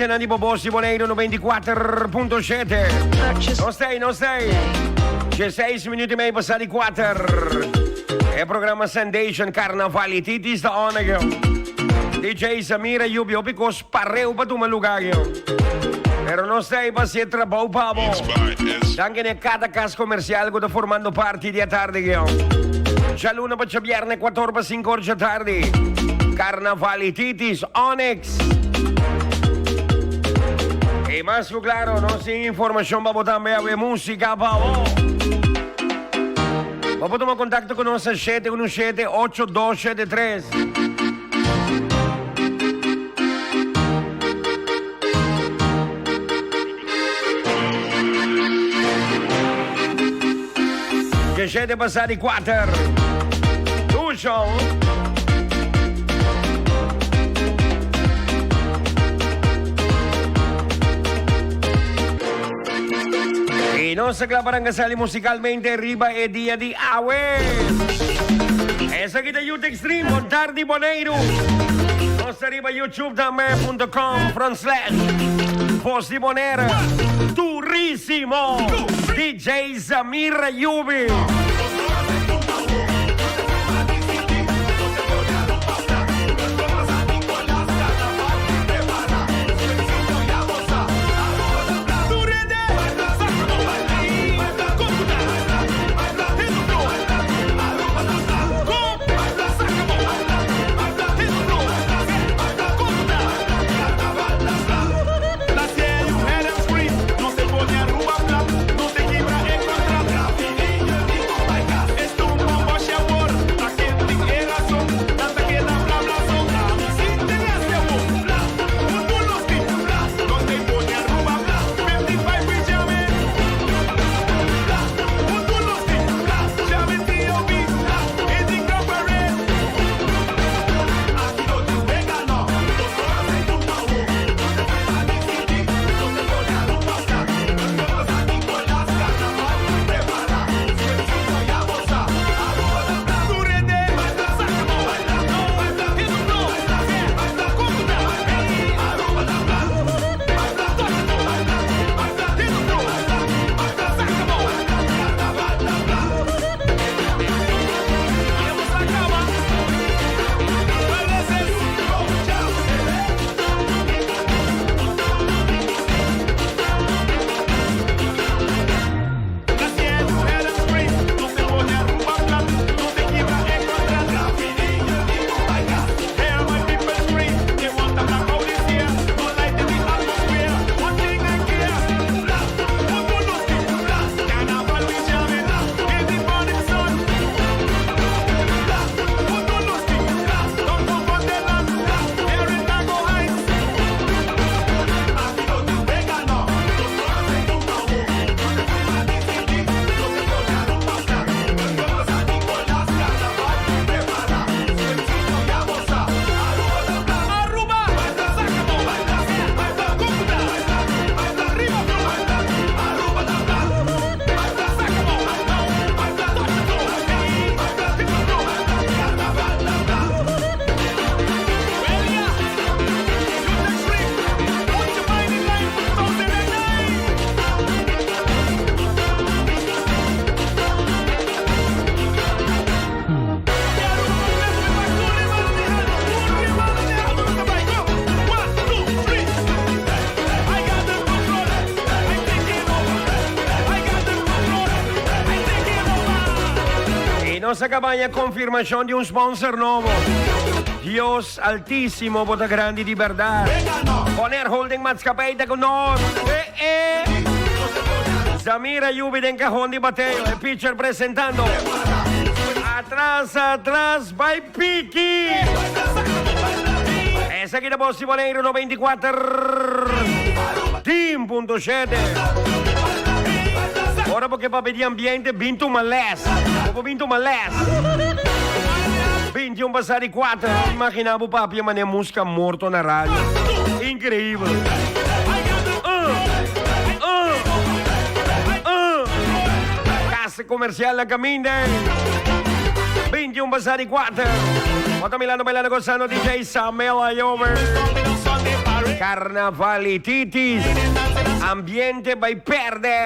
Frecuencianan di bo Bos di Boneiru 94.7. Nos ta ei, nos ta ei. Dieseis minuut i mei pasá di kuater. E programa Sendation Carnavalititis ta on ayo. DJ Samira Yubi hopi kos pareu pa tuma lugá ayo. Pero nos ta ei pa hasi e trabou pa bo. Danki na kada kas komersial ku ta formando parti di e tardi ayo. Djaluna pa djabièrnè kuator pa sinku or djatardi. Carnavalititis Onyx. I mas ku klaro nos tin informashon pa bo tambe awe musika pa bo. Bo por tuma kontakto ku nos na 717 8273. Djeshete pasá di kuater. Tushon. I nos ta kla pa ranka sali musikalmente riba e dia di awe. Esaki ta Youth Extreme, bon tardi Boneiru. Nos ta riba YouTube tambe punto com front slash Voz di Bonaire. Durísimo! DJ Zamir Ayubi. Y nos a cabaña confirmacion di un sponsor nobo. Dios Altísimo, bo ta grandi di berdad. Bonaire Holding Maatschappij ta cu nos. Eh, eh. Zamir Ayubi den cajon di bateo. E pitcher presentando. Atras, atras, bai piki. Esaki ta Bos di Boneiru 94 Team punto shete. Ora bo ke papia di ambiente, bin tuma les. Bo por bin tuma les. 21 pasá di kuater. Imaginá bo papia manera muska morto na radio. Increíbel. Uh, uh, uh. Casa comercial na caminda. 21 pasá di kuater. Bo ta mirando, bailando, gozando DJ Samuel Ayover. Carnavalititis. Ambiente bai perde.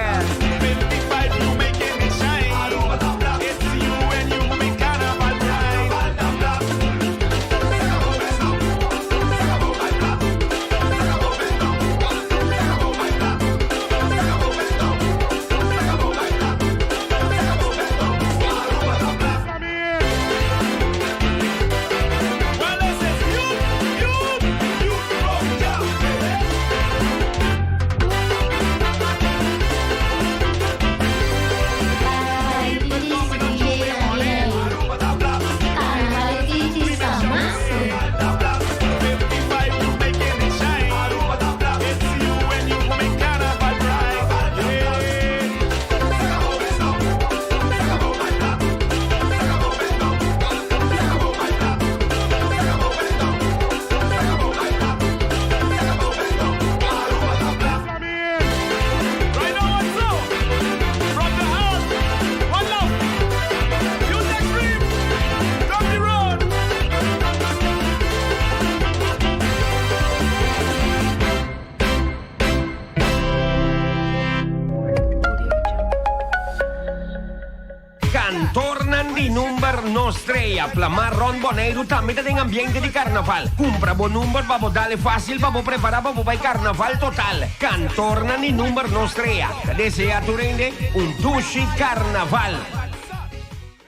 Kantornan di number no strea plamá rònt Boneiru tambe ta den ambiente di karnaval. Kumpra bo number pa bo dale fásil pa bo prepará pa bo bai karnaval total. Kantornan di number no strea ta deseá tur hende un dushi karnaval.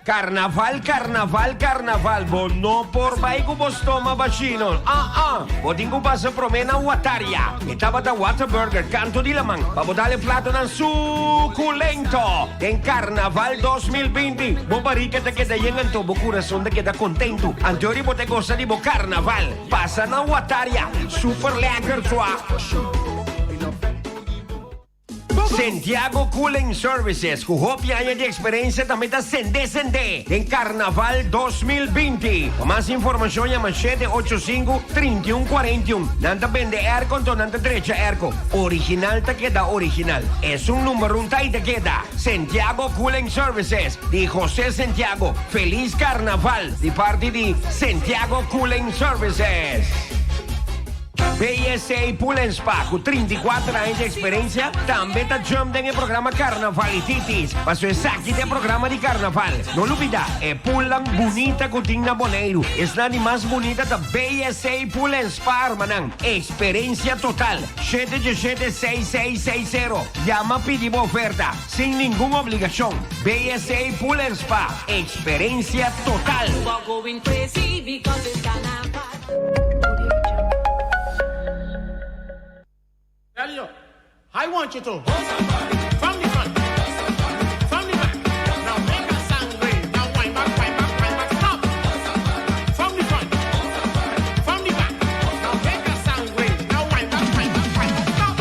Karnaval, karnaval, karnaval, bo no por bai ku bo stoma bashí no. Ah ah, bo tin ku pasa promé na Wataria. E tabata Whataburger kantu di laman pa bo dal e platonan sukulento. Den Karnaval 2020, bo barika ta keda yen anto bo kurason ta keda kontentu. Anto ori bo ta gosa di bo karnaval. Pasa na Wataria, super lekker sua. Santiago Cooling Services ku hopi aña di eksperensia tambe ta sende sende den Karnaval 2020. Pa mas informashon yama shete ocho sinku, trinta i un kuarenta i un. Nan ta bende airco anto nan ta drecha airco. Original ta keda original. Esun number un ta i ta keda. Santiago Cooling Services di Jose Santiago. Feliz Karnaval di parti di Santiago Cooling Services. BSA Pool and Spa ku 34 aña di eksperensia tambe ta jump den e programa Karnavalititis. Paso esaki ta e programa di karnaval. No lubida, e poolnan bunita ku tin na Boneiru, esnan di mas bunita ta BSA Pool and Spa armanan. Eksperensia total. Shete djeshete seis seis seis sero. Yama pidi bo oferta, sin ningun obligashon. BSA Pool and Spa, eksperensia total. Tell you, I want you to hold somebody from the front, from the back. Now make a sound wave. Now wind back, wind back, wind back. Stop. From the front, from the back. Now make a sound wave. Now wind back, wind back, wind back. Stop.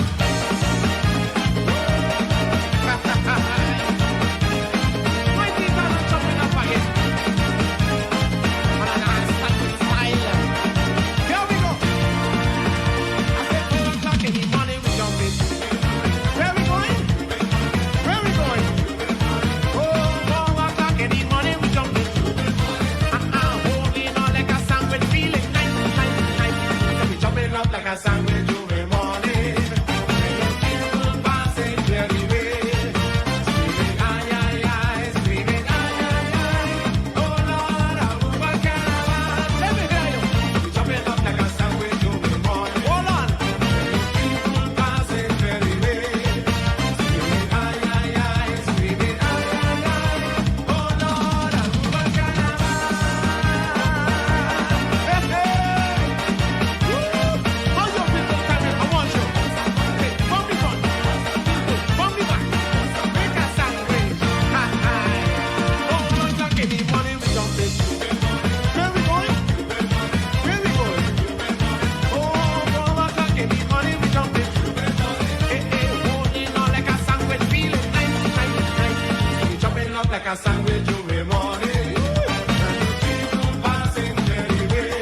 My teeth are not jumping up again. Like a sandwich every morning. People passing the way. Screaming, ay, ay, ay, screaming, ay, ay, ay. Oh Lord, Aruba Carnival. Let me hear you. We jumping up like a sandwich every morning. Hold on. People passing the way. Screaming, ay, ay, ay, screaming, ay, ay, ay. Oh Lord, Aruba Carnival. Hey, hey. Woo. All your people tell me, I want you. Hey, from the front, from the back, make a sandwich. Ha, ha. Oh, o'clock in the morning, we jump it. Where we going? Where we going? Oh, 4 o'clock in the morning, we jump it. Hey, hey, holding on like a sandwich, feeling nice, nice, nice. We jumping up like a sandwich every morning. And the people passing the way.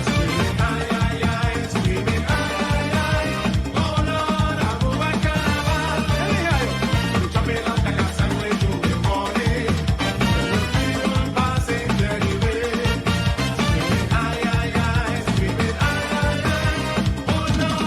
Screaming, ay, ay, ay, screaming, ay, ay, ay. Oh, Lord, Aruba Carnival. Let me hear you. We jumping up like a sandwich every morning. And the people passing the way. Screaming, ay, ay, ay, screaming, ay, ay, ay. Oh, Lord,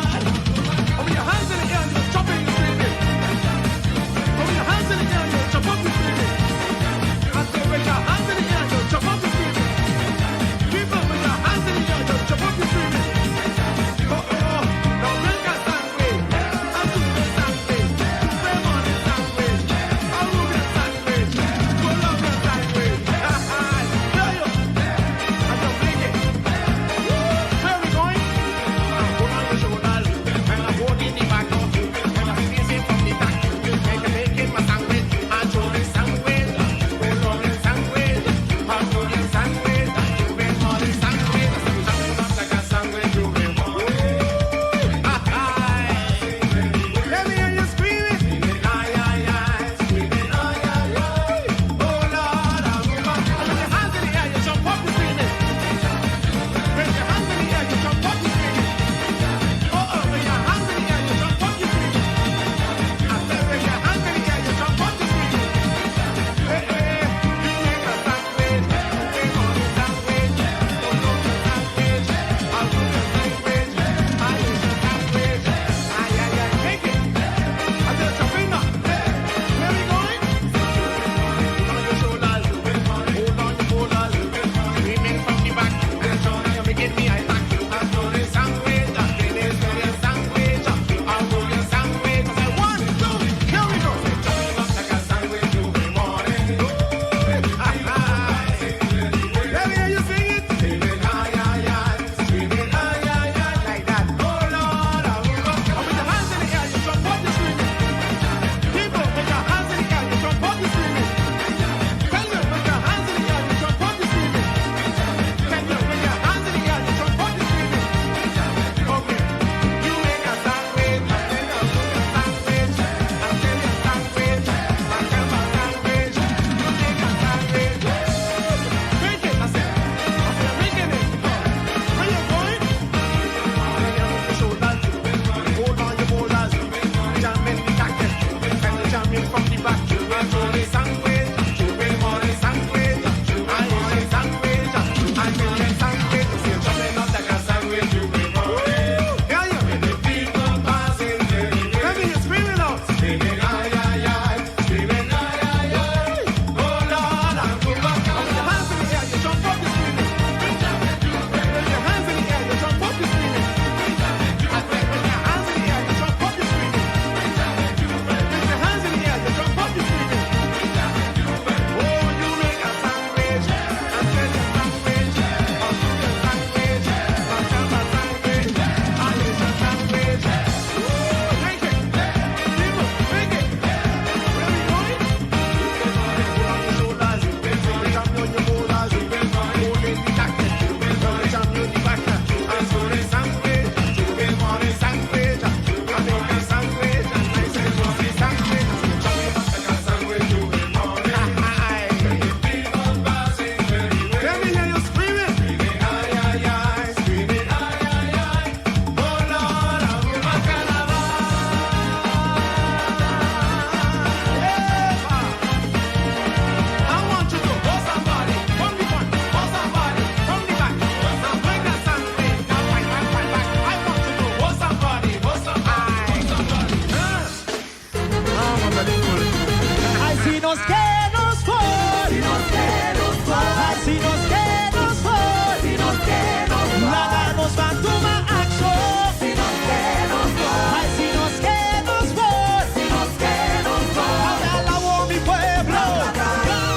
nos ke nos por. Si nos ke nos por. Ay, si nos ke nos por. Si nos ke nos por. Laga nos ban tuma akshon. Si nos ke nos por. Ay, si nos ke nos por. Si nos ke nos por. Ahora alabo mi pueblo.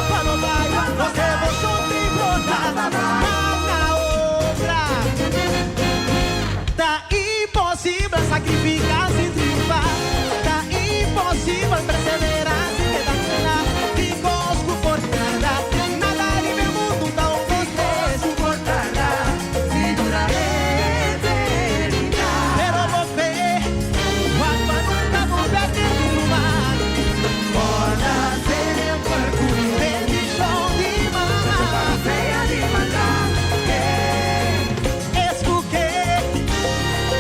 Pa no bai. Nos devoshon di brota. Na obra. Ta imposibel sakrifiká sin triunfá. Ta imposibel perseverá sin keda frena. Tin kos ku por tarda. Nada riba e mundu ta un, dos, tres. Ku por tarda. Si dura eternidat. Pero bo fe, wak pa nunka bo pèrdè tu ruman. Kòrda semper ku bendishon di mama. Sea di maldat. Es ku ke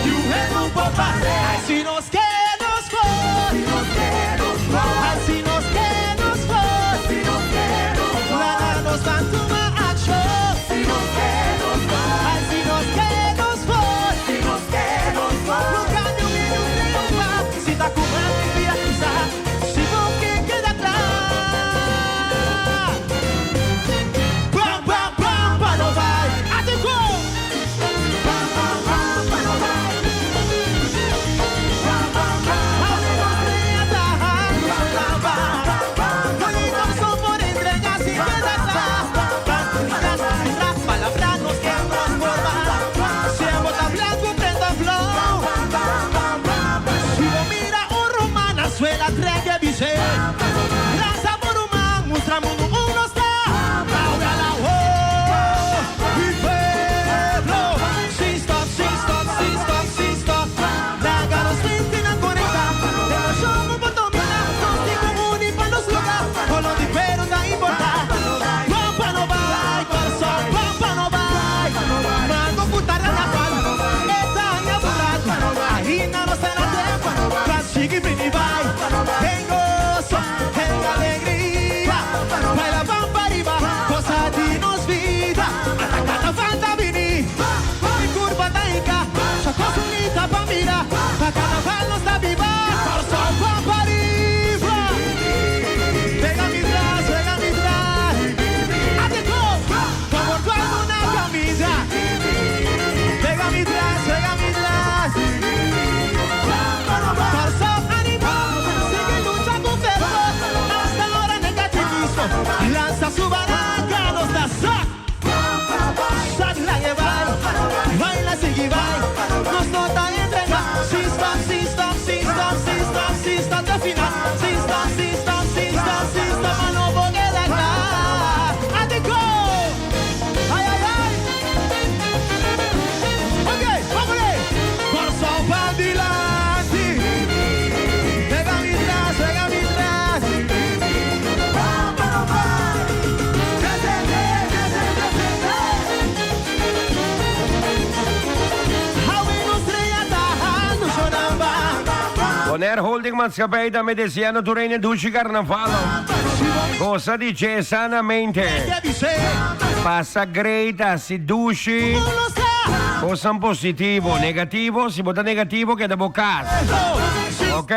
niun por par'é. Ay, si nos ke nos por. Si nos ke nos por. Ay, si nos ke nos por. Si nos ke nos por. Laga nos ban tuma akshon. Si nos ke nos por. Ay, si nos ke nos por. Si nos ke nos por. Nunka niun niun triunfá. Si ta ku man via krusá. Si bo ke keda kla. Bam, bam, bam, pa no bai. Atenshon! Bam, bam, bam, pa no bai. Bam, bam, bam, pa no bai. Bam, bam, bam, bam. Por entrega sin quedar atrás. Palabra nos que transforma. Si bota blanco, prenda flow. Si bo mira un ruman na suela, trek e bis'é. Brasa bo ruman, mustra mundu un nos ta. Ahora la oh, mi pueblo. Sin stop, sin stop, sin stop, sin stop. Laga nos mentenan konektá. Emoshon no por dominá. Nos tin ku uni pa nos lugá. Koló di pero ta importá. Ban pa no bai, Kòrsou, ban pa no bai. Mango ku ta na palu, e ta haña buraku. Ainda nos ta na tempu pa sigui bini bai. En goso, en alegria, baila ban pa riba, gosa di nos bida. Ata karnaval ta bini, mi kurpa ta hinka, kos bunita pa mira, pa karnaval nos ta biba. Kòrsou, ban pa riba. Pega mi tras, pega mi tras. Atenshon! Pa por duermo na kaminda. Pega mi tras, pega mi tras. Kòrsou, ánimo, sigui lucha ku fervor. Hasta ora negativismo lansa su baranka, nos ta sak. Sak lag'é bai, baila sigui bai. Nos no ta entregá. Sin stop, sin stop, sin stop, sin stop, sin stop te final. Sin stop, sin stop, sin stop, sin stop, pa no por keda kla. Atenshon! Ai, ai, ai! Ok, vamos! Kòrsou pa dilanti. Pega mi tras, pega mi tras. Ban pa no bai. CCD, CCD, CCD. Awe nos strea ta shonamba. Bonaire Holding Maatschappij ta deseando tur hende dushi karnaval. Gosa di dje sanamente. Pasa great, hasi dushi. Kosnan positivo. Negativo, si bo ta negativo, keda bo kas. Ok?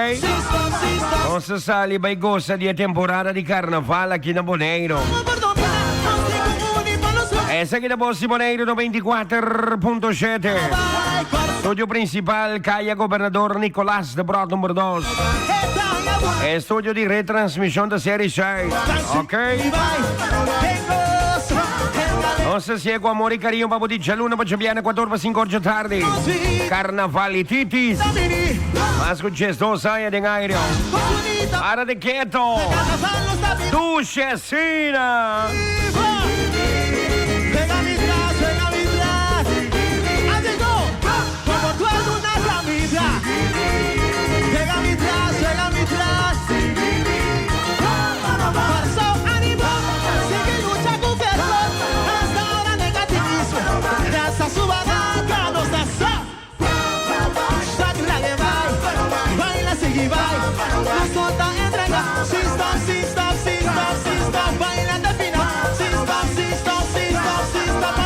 Nos a sali bai gosa di e temporada di karnaval aki na Boneiru. Esaki ta Bos di Boneiru 94.7. Studio principal, Kaya Gobernador Nicolas Debrot number 2. Estudio di retransmishon ta Serie 6. Ok? Nos ta sigue ku amor i kariño pa bo di djaluna pa djabièrnè 4 pa 5 or dje tardi. Karnavalititis. Mas ku 12 aña den aire. Para de keto. Dushi asina. Pega mi tras, pega mi tras. Atenshon! Como duermo na kaminda. Pega mi tras, pega mi tras. Kòrsou, ánimo, sigui lucha ku fervor. Hasta ora negativismo lansa su baranka, nos ta sak. Sak lag'é bai, baila sigui bai. Nos no ta entregá. Sin stop, sin stop, sin stop, sin stop. Baila te final. Sin stop, sin stop, sin stop, sin stop.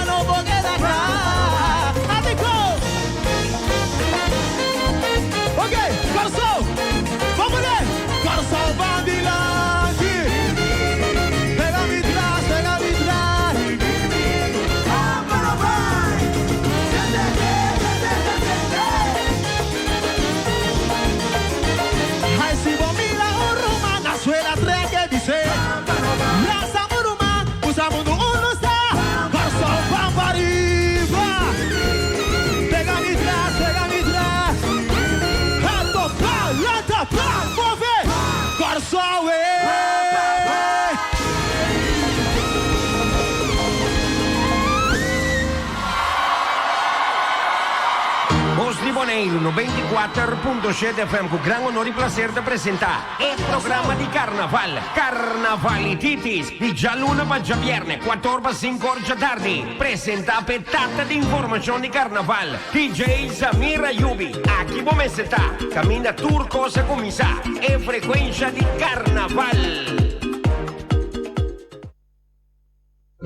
Bos di Boneiru 94.7 FM ku gran honor i plaser ta presentá e programa di karnaval, Karnavalititis, di djaluna pa djabièrnè, kuator pa sinku or djatardi. Presentá p'e tata di informashon di karnaval, DJ Zamir Ayubi. Aki bo mester ta, kaminda tur kos a kuminsá, e frekuensha di karnaval!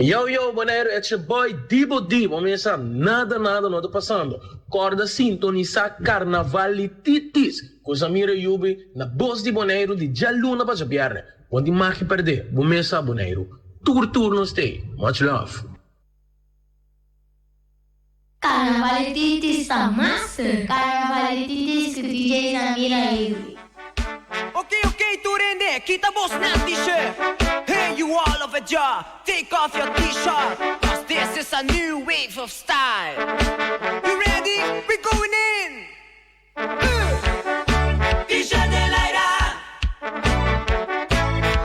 Yo yo Boneiru it's your boy Dibo D bo mesa nada nada no ta pasando korda sintonisa Carnavalititis ku Zamir Ayubi na Bos di Boneiru di djaluna pa djabierne bo tin maki perde bo mesa Boneiru tur tur nos tei much love. Carnavalititis ta master! Carnavalititis ku DJ Zamir Ayubi. Ok ok tur hende kita bos nan t-shirt Hey you all over dja take off your t-shirt Cause this is a new wave of style You ready? We going in! Uh! T-shirt den laira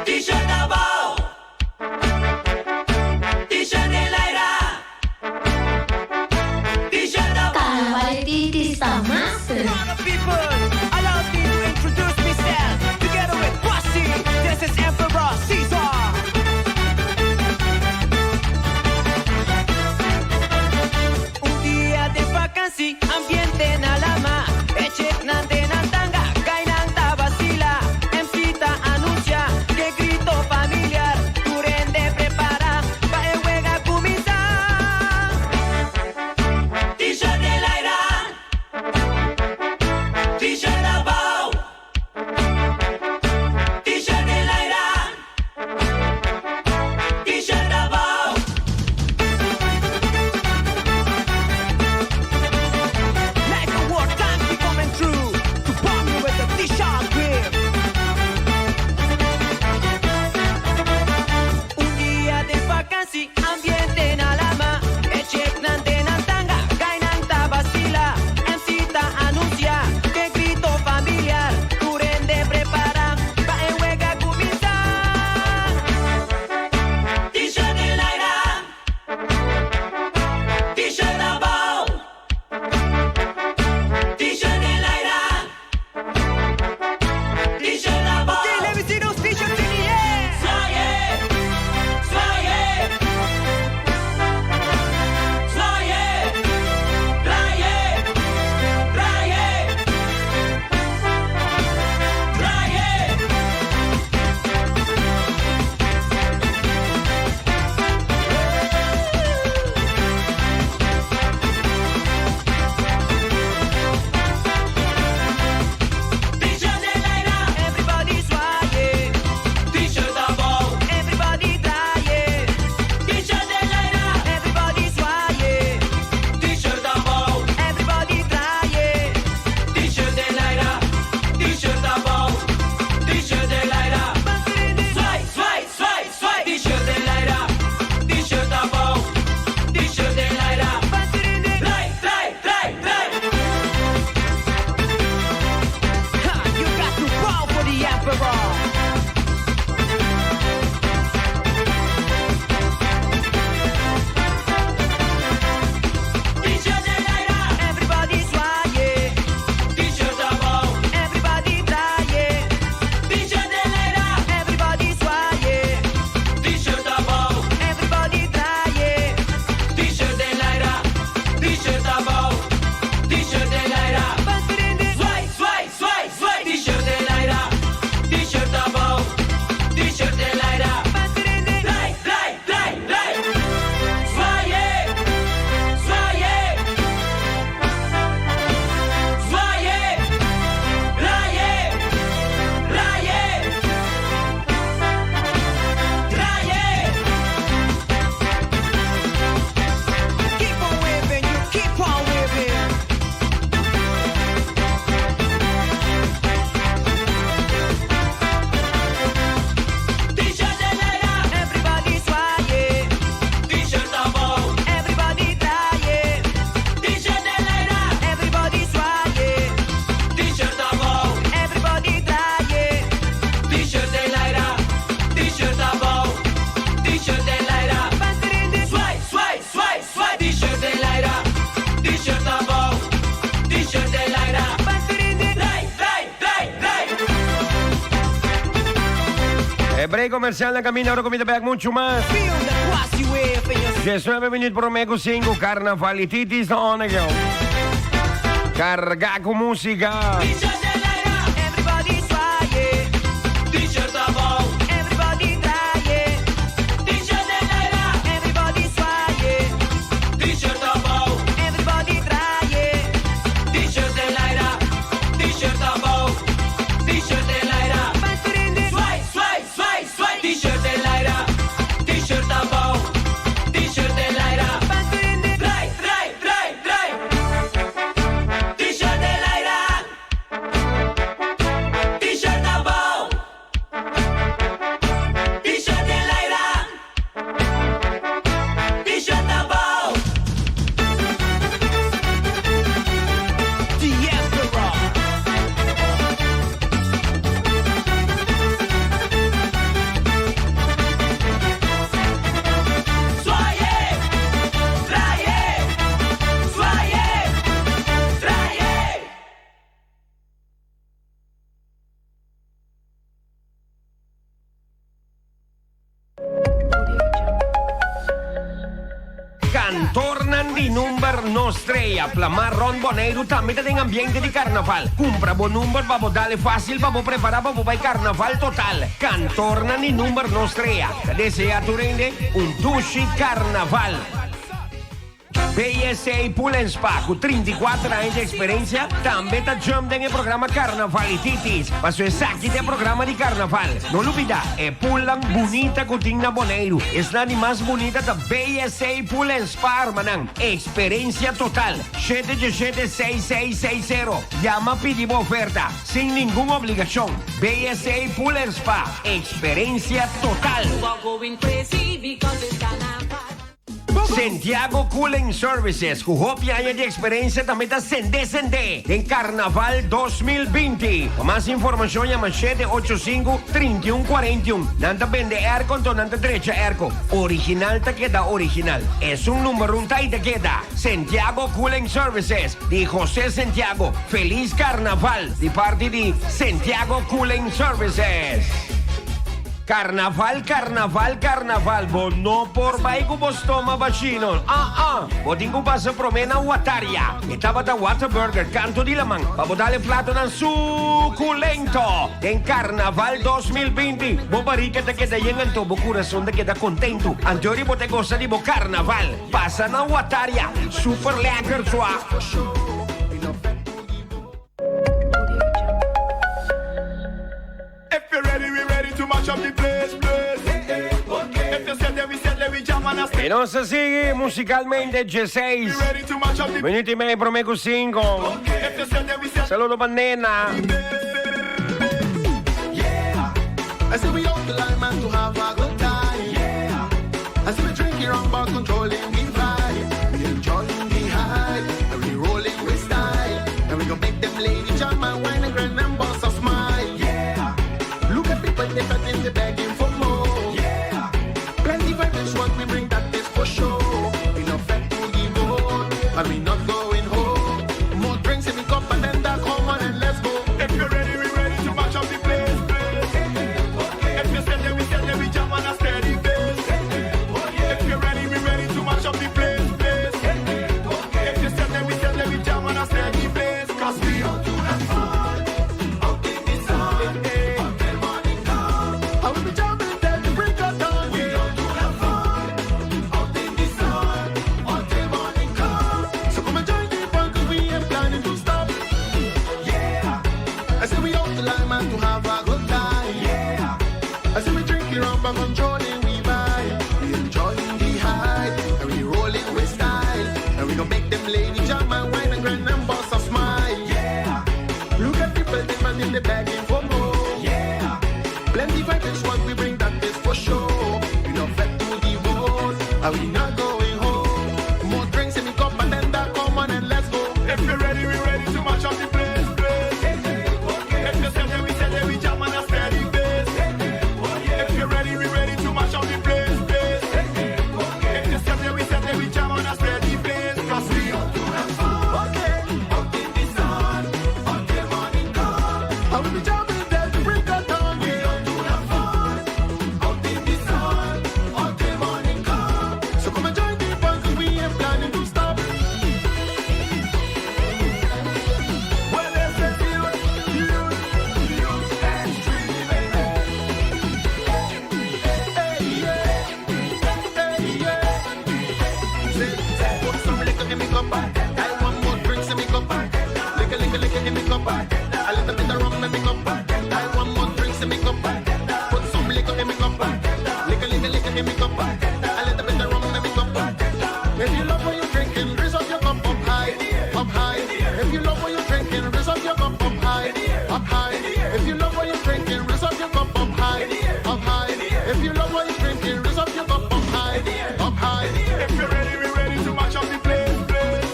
T-shirt abao T-shirt den laira T-shirt abao Carnavalititis ta master! People, allow me to introduce myself Together with Kwasi, this is Emperor Caesar Un E break comercial na caminda, ora comida back mucho mas. 19 minuut prome cu 5, Carnavalititis na on again. Carga cu musica. Everybody swaye. T-shirt abou. Everybody draai. T-shirt en laira. Everybody swaye. T-shirt abou. Everybody draai. T-shirt en laira. T-shirt abou. T-shirt en laira. Swai, swai, swai, swai. T-shirt en laira. T-shirt abou. T-shirt en laira. Draai, draai, draai, draai. T-shirt en laira. T-shirt abou. T-shirt en laira. T-shirt abou. The Emperor. Swaye, draai, swaye, draai. Kantornan di number no strea plamá rònt Boneiru tambe ta den ambiente di karnaval. Kumpra bo number pa bo dale fásil pa bo prepará pa bo bai karnaval total. Kantornan di number no strea ta deseá tur hende un dushi karnaval. BSA Pool and Spa ku 34 aña di eksperensia tambe ta jump den e programa Karnavalititis. Paso esaki ta e programa di karnaval. No lubida, e poolnan bunita ku tin na Boneiru, esnan di mas bunita ta BSA Pool and Spa armanan. Eksperensia total. Shete djeshete seis seis seis sero. Yama pidi bo oferta, sin ningun obligashon. BSA Pool and Spa, eksperensia total. Santiago Cooling Services ku hopi aña di eksperensia tambe ta sende sende den Karnaval 2020. Pa mas informashon yama 785 3141. Nan ta bende airco anto nan ta drecha airco. Original ta keda original. Esun number un ta y ta keda. Santiago Cooling Services di Jose Santiago. Feliz Karnaval di parti di Santiago Cooling Services. Carnaval, carnaval, carnaval, bo no por bai cu bo stoma bashi no. Ah ah, bo tin cu pasa prome na Wataria. E tabata Whataburger canto di laman pa bo dal e platonan suculento. Den Carnaval 2020, bo barica ta keda yen anto bo curason ta keda contento. Anto ori bo ta gosa di bo carnaval. Pasa na Wataria, super lekker sua. If you're ready, we ready to mash up the place, place. If you said then we said let we jam and a E nos ta sigui musicalmente 16 ready to mash up the minuut y mei prome cu 5. If you said then we said Saludo pa Nena. I say we out the line man to have a good time. Yeah. I say we drinking rum but controlling we vibe. We enjoying the high and we rolling with style. And we gonna make them lady jam and wine and grand and boss a smile. Yeah. Look at people they fat in the begging for more. Yeah. Plenty vibes what we bring that is for sure. We not fed to the bone and we not going home. More drinks in the cup and then that come on and let's go. If you're ready, we ready to match up the place. If you said that we said that we jam on a steady pace. If you're ready, we ready to match up the place, place. If you said that we said that we jam on a steady pace. 'Cause we out to have fun. Out in the sun, until morning come. I will be jamming till the break of dawn. We out to have fun. Out in the sun, until morning come. So come and join the fun, 'cause we ain't planning to stop. Yeah. I say we out the line, man, to have a good time. Yeah. I say we drinking rum, but controlling we vibe. We enjoying the high, and we rolling with style. And we gonna make them lady jam and wine and grand and boss a smile. Yeah. Look at people, they man in the begging for more. Yeah. Plenty vibes, what we bring, that is for sure. We not fed to the bone, and we not going home. More drinks in the cup and then that come on and let's go. If you're ready, we ready to match up the place, place. If you said that we said that we jam on a steady pace. If you're ready, we ready to match up the place, place. If you said that we said that we jam on a steady pace. 'Cause we out to have fun. Okay. Out in the sun, until morning come. I will be jamming till the break of dawn. We out to have fun. in me cup. A little bit of rum in me cup. If you love what you're drinking, raise up your cup up high, up high. If you love what you're drinking, raise up your cup up high, up high. If you love what you're drinking, raise up your cup up high, up high. If you love what you're drinking, raise up your cup up high, up high. If you're ready, we ready to match up the place, place.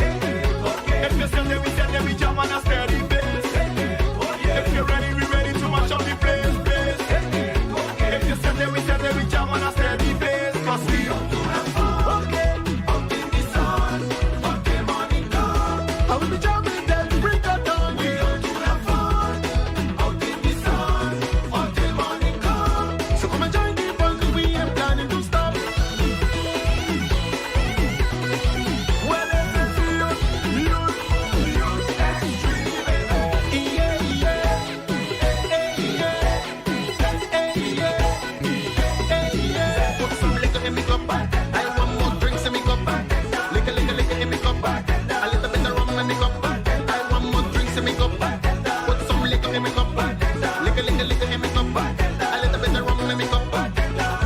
If you send them, we send them, we jam on a steady pace. If you're ready, we ready to match up the place, place. If you send them, we send them, we jam on a steady pace. 'Cause we out to have fun. Okay, out in the sun, until morning come. I will be jamming till the break of dawn. We out to have fun, out in the sun, until morning come. So come and join the fun, 'cause we ain't planning to stop. Well, this is youth, youth, youth extreme, baby. Yeah, yeah. Put some liquor in me cup. I want more drinks in me cup. Liquor, liquor, liquor in me cup. A little bit of rum in me cup. I want more drinks in me cup. Put some liquor in me cup. Liquor, liquor, liquor in me cup. A little bit of rum in me cup.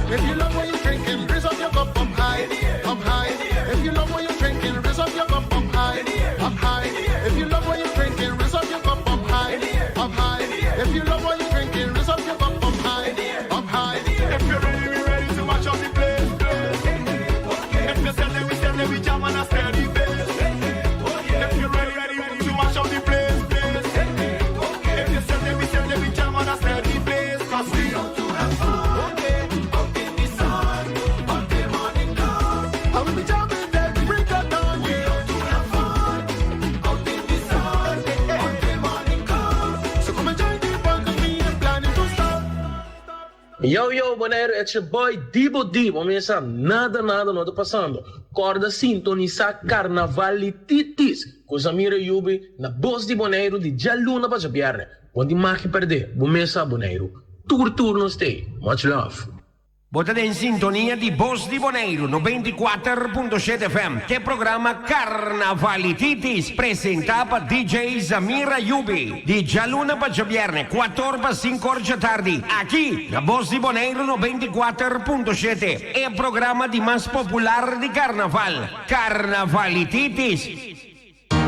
If you love what you're drinking, raise up your cup up high, up high. If you love what you're drinking, raise up your cup up high, up high. If you love what you're drinking, raise up your cup up high, up high. If you love what you're drinking, raise up your cup up high, up high. If you're ready, we ready to match up the place, place. If you send them, we send them, we jam on a steady pace. If you're ready, ready to match up the place, place. If you send them, we send them, we jam on a steady pace. 'Cause we out to have fun, okay, out in the sun, until morning come. I will be jamming till the break of dawn. We out to have fun, out in the sun, until morning come. So come and join the fun, 'cause we ain't planning to stop. Yo, yo, Bonaire, it's your boy Dibo D. Começa nada, nada, não tá passando. Corda sintonizar Carnavalititis. Com Samira Yubi na Voz de Bonaire de Jaluna para Jabiarne. Quando mais perder, começa Bonaire. Tour, tour, no stay. Much love. Bo ta den sintonia di Bos di Boneiru 94.7 FM. Ku programa Carnavalititis, presentá pa DJ Zamira Yubi. Di djaluna pa djabièrnè, 4 pa 5 or di atardi. Aki, na Bos di Boneiru 94.7. E programa di mas popular di karnaval. Carnavalititis.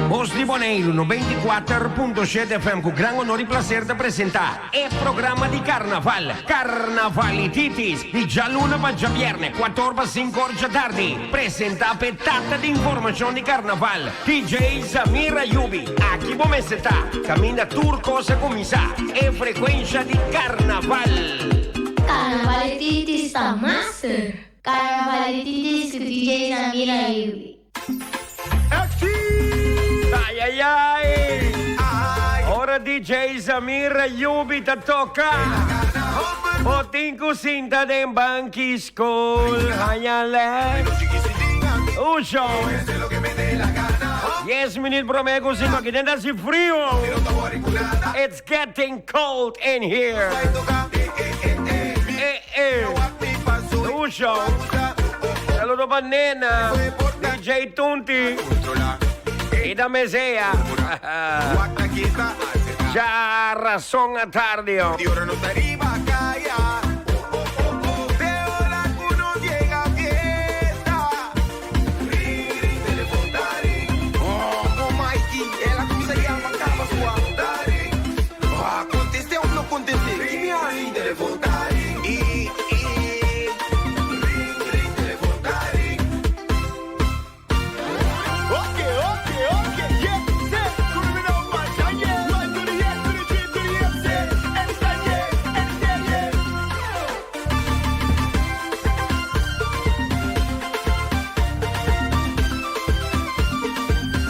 Bos di Boneiru 94.7 FM ku gran honor i plaser ta presentá e programa di karnaval Carnavalititis di djaluna pa djabièrnè 4 pa 5 or di atardi, presentá pa tata di informashon di karnaval DJ Samira Yubi. Aki bo mester ta, kaminda tur kos a kuminsá, e frekuensia di karnaval. Carnavalititis ta master. Carnavalititis ku DJ Samira Yubi. Ai, ai, ai. Ora DJ Samira Yubi ta toka. Bo tin ku sinta den bank'i skol. Haña lès. Uso. 10 minüt promé ku 5. Aki den ta hasi friu. It's getting cold in here. Eh, eh. Uso. Saludo pa Nena. DJ Tunti. I da Mesea. Djarason atardi. Oh. Okay, yeah, say, criminal man, yeah, one to the S, to the G, to the F, say, anytime, yeah, anytime, yeah.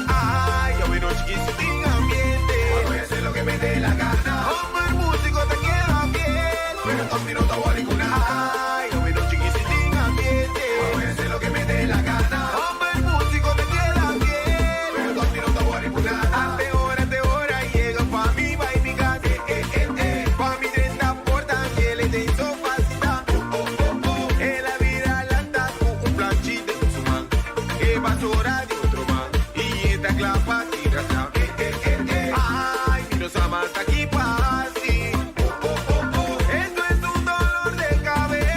Ay, yo vino chiquito ambiente. Voy a hacer lo que me dé la gana. Hombre, músico te queda bien. Pero no te voy a Ay, yo vino chiquito ambiente. Voy a hacer lo que me dé la gana. Hombre, músico te queda bien. Pero no te voy a Te hora, te hora, llega pa' mi, va y mi gas. Pa' mi 30 porta, que le den so facilidad. Oh, oh, oh. En la vida lanta con un planchito en su man. Que basura de otro man. Y esta clapa tira eh, eh, eh, eh. Ay, no se mata aquí fácil. Oh, oh, oh, oh. Esto es un dolor de cabeza.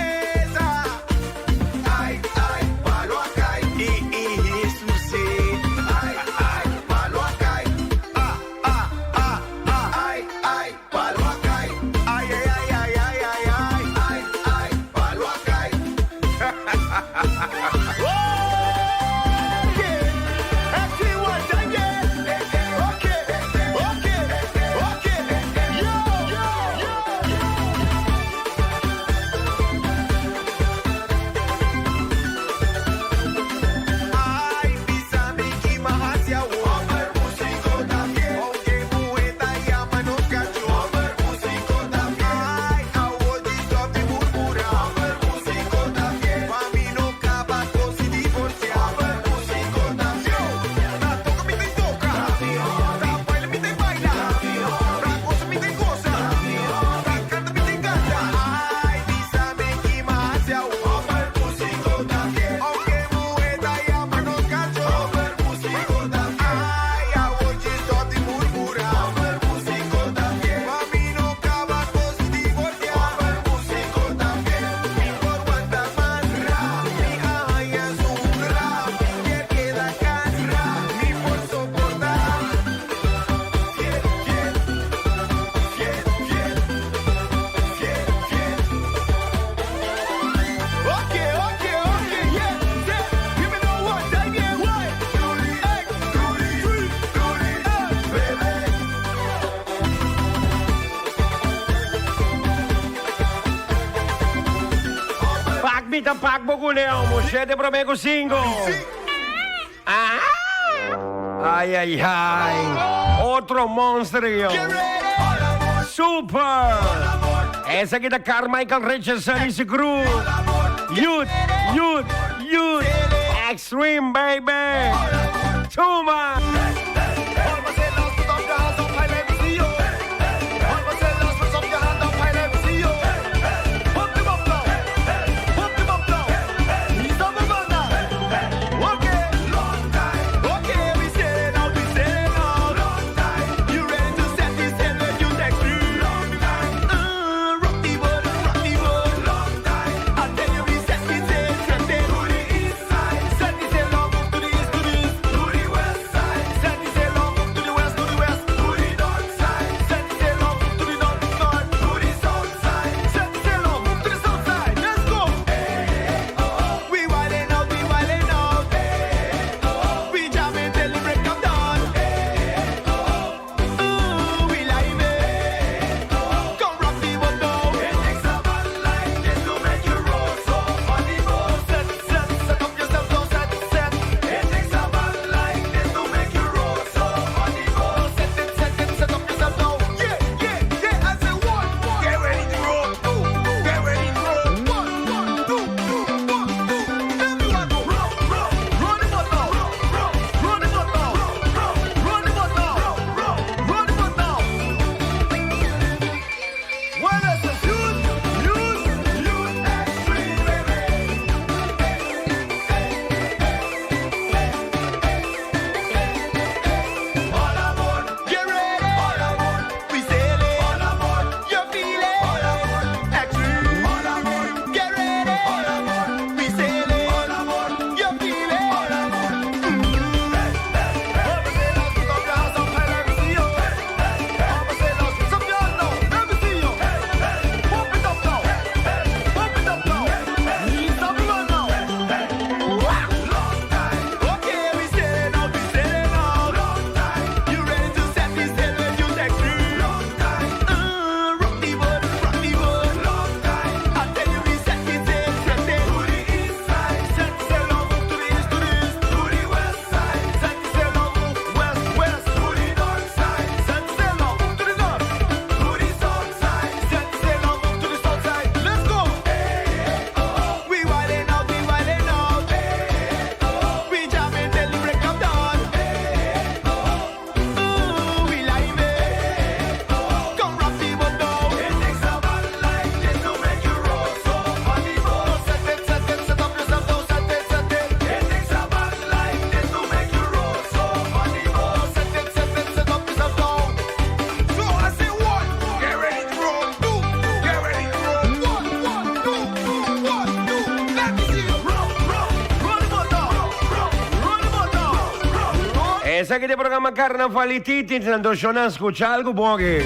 mi ta pak bo kuné omo. Shete promé ku sinku. Ah! Ai ai ai. Otro monster yo. Super! Esaki ta Carmichael Richardson y su crew. Youth, youth, youth. Extreme, baby. Tuma! Esaki ta e programa Carnavalititis anto shona scucha algo bon aki.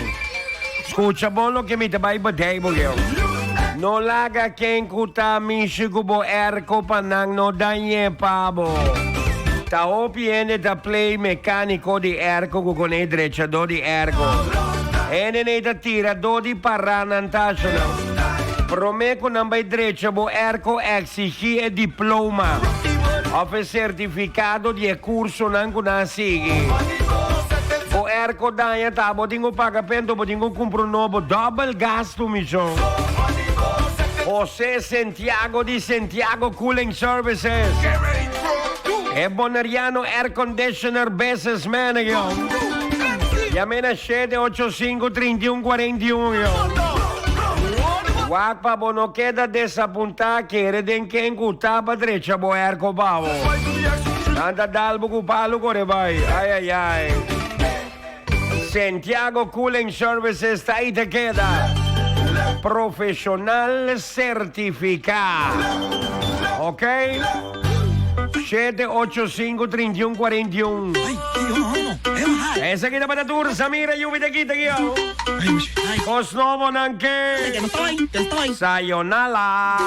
Scucha bon loke mi ta bay bedei bo geu. No laga ken cu ta mishi cu bo airco pa nan no dañe pa bo. Ta hopi hende ta play mecanico di airco cu con e drechador di airco. Hende nei ta tira dor di para nan tashonan. Prome cu nan bay drecha bo airco exigi e diploma of e certificado di e cursonan cu nan a sigui. Bo airco daña ta bo tin cu paga p'e bo tin cu cumpra un nobo. Double gasto michon. Jose Santiago di Santiago Cooling Services. E Boneriano Air Conditioner Business Manager. Yam'e na shete ocho sinku trinta i un kuarenta i un yo. Wak pa bo no keda desapuntá kere den ken ku ta pa drecha bo airco pa bo. Nan ta dal bo ku palu kore bai. Ai ai ai. Santiago Cooling Services ta i ta keda profesional certifica. Ok? Shete ocho sinku trinta i un kuarenta i un. Esaki tabata tur Samira Yubi ta kita aki awo. Kos nobo nan ke. Sayonala.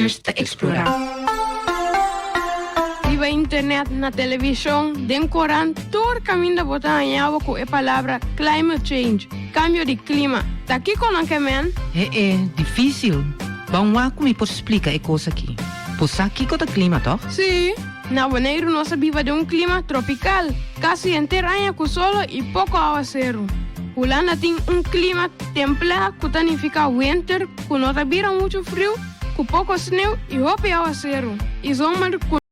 Rangers ta eksplorá. Riba internet, na televishon, den korant, tur kaminda bo ta haña bo ku e palabra climate change, kambio di klima. Ta kiko nan ke men? E e, difísil. Ban wak ku mi por splika e kos aki. Bo sa kiko ta klima, tòg? Sí. Na Boneiru nos ta biba den un klima tropikal, kasi henter aña ku solo i poko awaseru. Hulanda tin un klima templá ku ta nifiká wenter ku no ta bira muchu friu, ku poko sneu i hopi awaseru, i zomer ku.